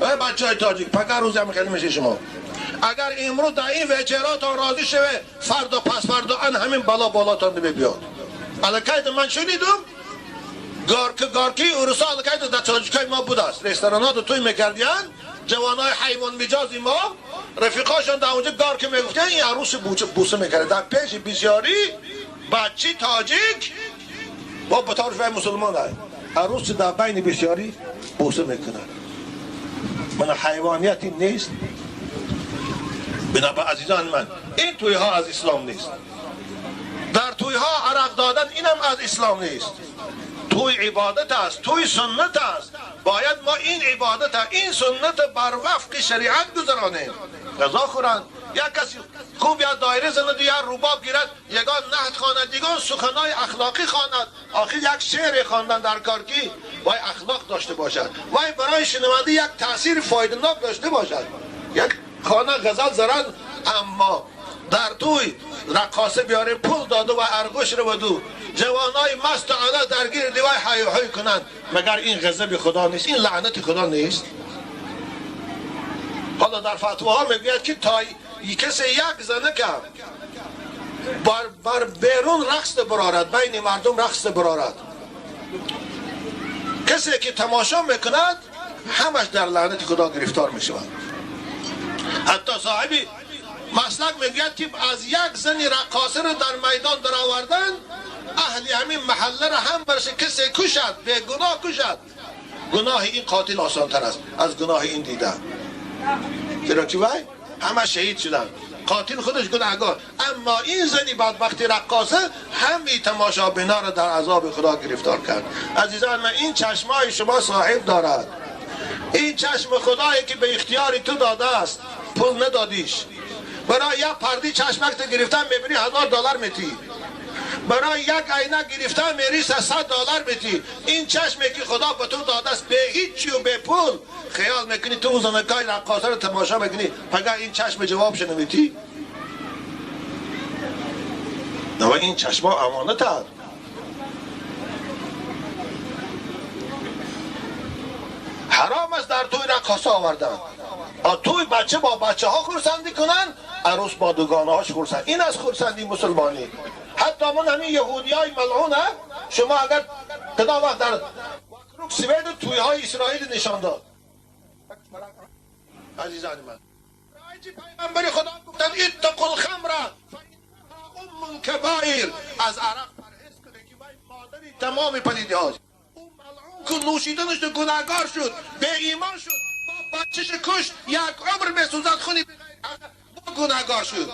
ای بچه های تاجیک پگر روزی هم خیلی میشه شما. اگر امروز در این وچراتان راضی شوه، فردا پس فردا ان همین بلا بالاتان بیاد. الکایت من شنیدم گارکی اروسا الکایت در تاجیکای ما بود است. رستورانات توی میکردین، جوانای حیوان مجازی ما رفیقاشان در اونجا گارک میگفتن این عروس بوسه میکرد در پیش بسیاری بچی تاجیک با بطارش و مسلمان های عروس در بین بسیاری بوسه میکنه. من حیوانیتی نیست. بنابر عزیزان من این توی ها از اسلام نیست. در توی ها عرق دادن اینم از اسلام نیست. توی عبادت است، توی سنت است. باید ما این عبادت، این سنت بر وفق شریعت گذرانیم. غذا خورند، یک کسی خوب یا دایره زند یا روباب گیرد، یگان نهد خواند، یگان سخنای اخلاقی خواند. آخر یک شعر خواندن در کار کی باید اخلاق داشته باشد، باید برای شنونده یک تاثیر فایده‌ناک داشته باشد. یک خانه غزل زرد، اما در توی رقاصه بیاره پول داده و ارگوش رو بدو جوانای مست و علا درگیر دیوای های های کنند، مگر این غضب خدا نیست؟ این لعنت خدا نیست؟ حالا در فتواها میگوید که تا کسی یک زنه که بر بیرون رقص برارد، بین مردم رقص برارد، کسی که تماشا میکند همش در لعنت خدا گرفتار میشود. حتی صاحبی مسلک میگوید که از یک زن رقاصه رو در میدان در آوردن، اهل همین محله را هم برش کسی کشد، به گناه کشد، گناه این قاتل آسان تر است از گناه این دیده. چرا که وای همه شهید شدن، قاتل خودش گناهگار، اما این زنی بدبختی رقاصه همین تماشابینا را در عذاب خدا گرفتار کرد. عزیزان من این چشمای شما صاحب دارد، این چشم خدایی که به اختیار تو داده است، پول ندادیش. برای یک پردی چشمک تو گرفتن میبینی $1000 میتی، برای یک عینک گرفتن میری $100 میتی. این چشمی که خدا به تو داده است به هیچی و به پول، خیال میکنی تو اون زنکای رقاصه رو تماشا میکنی، پگه این چشم جوابش نمیتی؟ نه، این چشما امانت هست. حرام است در توی رقاصه آوردن. توی بچه با بچه ها خرسندی کنن، عروس با دوگانه هاش خرسند. این از خرسندی مسلمانی. حتی من همین یهودی های ملعونه، شما اگر کدام وقت در سوئد توی های اسرائیل نشان داد. عزیزان من، پیغمبر خدا گفتن اتقوا الخمر فانها ام الکبائر، از عرق پرهیز کنید که مادری تمام پلیدی هاست. او ملعون که نوشیدنش گناهگار شد، به ایمان شد، با بچهش کش، یک عمر بسوزد خونی با گناهگار شد.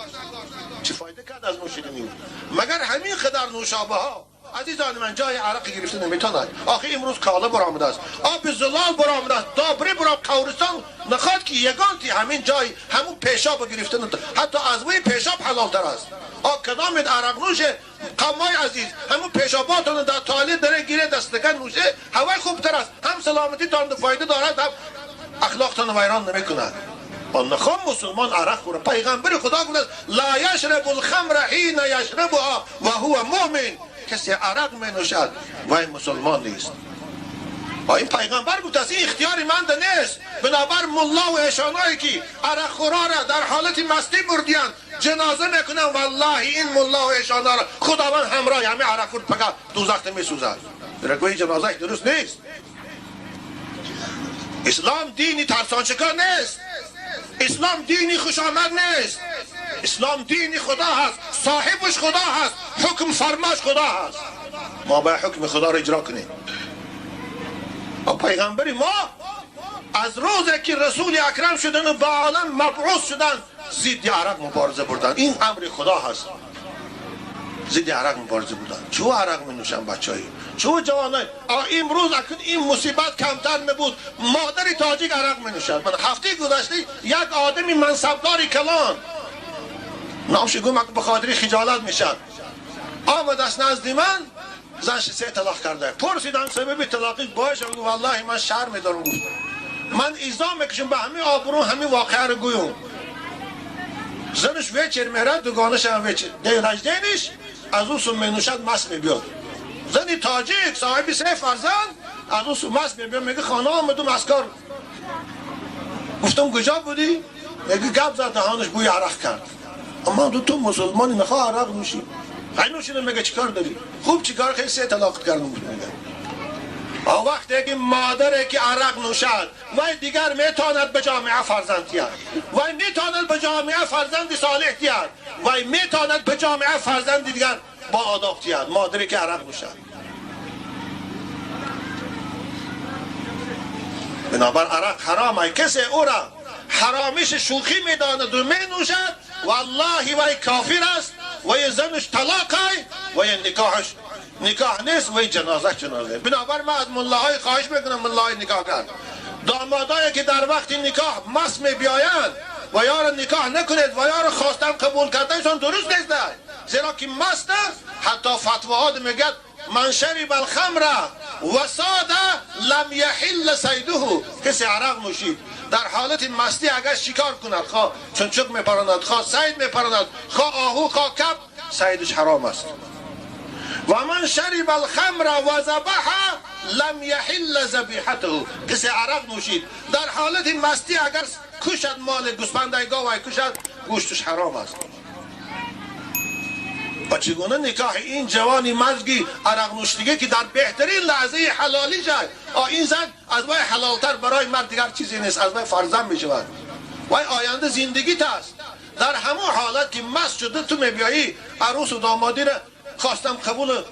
چه فایده کرد از نوشیدنی؟ مگر همین قدر نوشابه ها عزیزان من جای عرق گرفته نمیتوند. آخه امروز کاله برآمده است، آب زلال برآمده است، دابری برآمد، قورستان نخواد که یگانتی همین جای همون پیشاب گرفته نمیتوند. حتی از وی پیشاب حلال تر است. آ کدام عرق نوشه قمای عزیز همون پیشاباتون در توالت داره گیره دستگاه نوشه، هوای خوبتر است، هم سلامتی تان فایده دارد، هم اخلاقتان ویران نمیکند. نخوام مسلمان عرق خوره. پیغمبر خدا گفت لا یشرب الخمر حین یشربها و هو مؤمن، کسی عرق می نوشد وای مسلمان نیست. این پیغمبر گفت است، این اختیار من نیست. بنابر ملا و ایشانایی که عرق خورا را در حالت مستی بردیان جنازه میکنن، والله این ملا و ایشانا را خداوند همراه همه عرق خور پگه دوزخ میسوزد. رگوی جنازه درست نیست. اسلام دینی ترسانچکا نیست، اسلام دینی خوش آمد نیست، اسلام دینی خدا هست، صاحبش خدا هست، حکم فرماش خدا هست. ما باید حکم خدا را اجرا کنیم. پیغمبر ما از روزی که رسول اکرم شدن و با عالم مبعوث شدن ضد عرق مبارزه بردن. این امر خدا هست، ضد عرق مبارزه بردن. چو عرق می نوشن بچه‌ای، چو جوانای امروز اکنون این مصیبت کمتر نبود. مادر تاجیک عرق می نوشد. من هفته گذشته یک آدمی منصبدار کلان نامش گم به خاطر خجالت میشد آمد است نزد من، زنش 3 طلاق کرده. پرسیدم سبب طلاقی باشه، گفت والله من شرم دارم. گفت من ایزا میکشم به همین آبرو همین واقعه رو گویم. زنش ویچر میره، دوگانش هم ویچر دیرش از اون سو می نوشد مست میبیاد. زنی تاجیک صاحب 3 فرزند از اون سو مست میبیاد، میگه خانه آمدم از کار گفتم کجا بودی؟ میگه گپ زد دهانش بوی عرق کرد. اما تو مسلمانی نخواه عرق نوشی. خیلی نوشیدم. میگه چیکار داری؟ خوب چیکار؟ خیلی سه طلاق کردم. میگه وقتی که مادره که عرق نوشد وای دیگر میتواند به جامعه فرزند دهد، وای میتواند به جامعه فرزند صالح دهد، وای میتواند به جامعه فرزند دیگر با آداب دهد. مادری که عرق نوشد. بنابر عرق حرام. کسی او را حرامش شوخی میداند و مینوشد والله وای کافر است، وای زنش طلاق وای نکاحش نکاح نیست، وای جنازه جنازه. بنابر من از ملاهای خواهش میکنم، ملاهای نکاح کرد دامادایی که در وقت نکاح مست می بیایند و یار نکاح نکنید و یار خواستم قبول کردنشان درست نیست، زیرا که مست است. حتی فتواها میگه من شرب الخمر و صاد لم یحل صیده. کسی عرق نوشید در حالت مستی اگر شکار کند، خواه چنچق میپراند، خواه صید میپراند، خواه آهو، خواه کب، صیدش حرام است. و من شرب الخمر و ذبح لم یحل ذبیحته. کسی عرق نوشید در حالت مستی اگر کشد مال گوسفند گاو کشد، گوشتش حرام است. و چگونه نکاح این جوانی مزگی عرق نوشیده که در بهترین لحظه حلالی شد، این زن از وای حلالتر برای مرد دیگر چیزی نیست، از وای فرزند می شود، وای آینده زندگی است. در همون حالت که مست شده تو میبیایی عروس و دامادی را خواستم قبول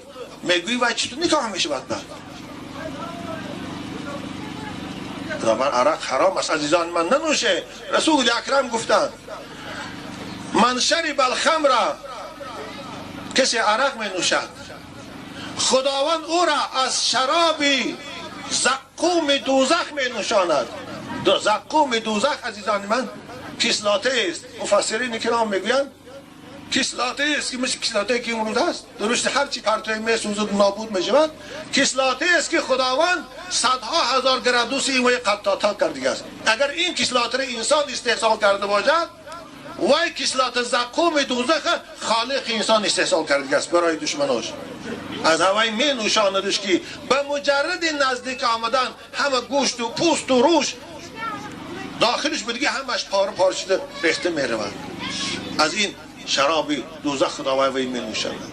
میگویی وای چطور نکاح می شود؟ بعد بنابر عرق حرام است عزیزان من، ننوشه. رسول اکرم گفتند من شرب الخمر، کسی عرق می نوشد خداوند او را از شراب زقوم دوزخ می نوشاند. زقوم دوزخ عزیزان من کسلاته است. مفسرین کرام میگویند کسلاته است که مثل کسلاته که امروز است، درست هر چی پرتوی میسوزد نابود میشود. کسلاته است که خداوند صدها هزار گرادوس این وی قطاتا کرده است. اگر این کسلاته را انسان استحصال کرده باشد، وای کسلات زقوم دوزخ خالق انسان استحصال کرده است برای دشمناش. از هوای می نوشاندش که به مجرد نزدیک آمدن همه گوشت و پوست و روش داخلش بود دیگه همش پاره پاره شده ریخته می رود. از این شراب دوزخ خداوند وی می نوشاند.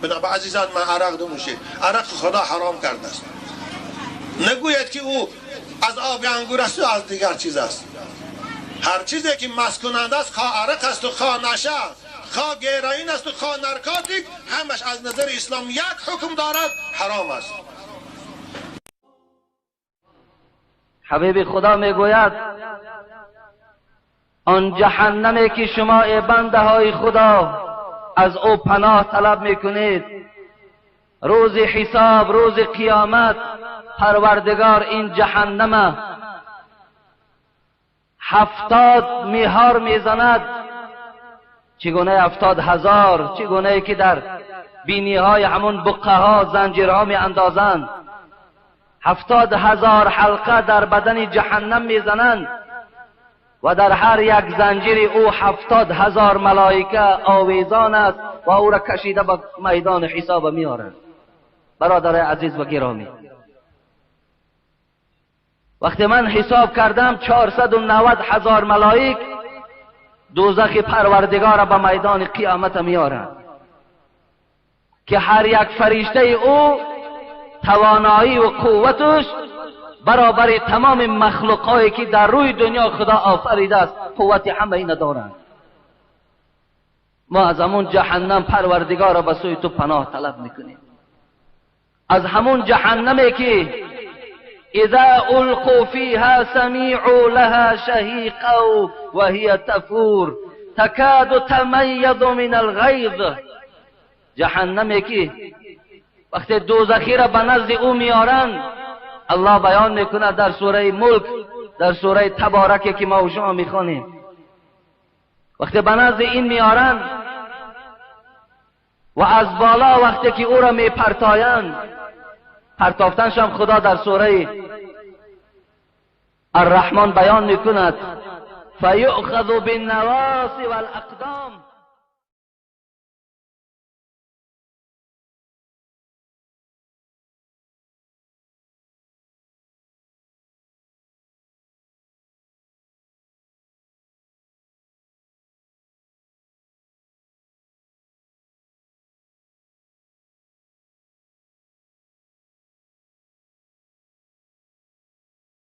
بنابر عزیزان من عرق نوشه، عرق خدا حرام کرده است. نگوید که او از آب انگور است و از دیگر چیز است. هر چیزی که مست کننده است، خواه عرق است و خواه نشه، خواه گیراین است و خواه نارکوتیک، همش از نظر اسلام یک حکم دارد، حرام است. حبیب خدا میگوید آن جهنمی که شما ای بنده های خدا از او پناه طلب میکنید، روز حساب، روز قیامت، پروردگار این جهنم 70 میهار میزند. چگونه 70,000؟ چگونه که در بینی های همون بقه ها زنجیرها می اندازند. 70,000 حلقه در بدن جهنم میزنند و در هر یک زنجیر او 70,000 ملائکه آویزان است و او را کشیده به میدان حساب میارند. برادر عزیز و گرامی، وقتی من حساب کردم 490,000 ملائک دوزخ پروردگار را به میدان قیامت میارند که هر یک فرشته او توانایی و قوتش برابر تمام مخلوقهایی که در روی دنیا خدا آفریده است، قوت همه اینا دارند. ما از همون جهنم پروردگار را به سوی تو پناه طلب میکنیم، از همون جهنمی که اذا القوا فيها سمعوا لها شهيقا وهي تفور تكاد تميز من الغيظ. جهنمی که وقتی دوزخی را به نزد او میارند، الله بیان میکند در سوره ملک، در سوره تبارک که ما و شما میخوانیم، وقتی به نزد این میارند و از بالا وقتی که او را میپرتایند، پرتافتنش هم خدا در سوره الرحمن بیان میکند، فیؤخذ بالنواصی والاقدام.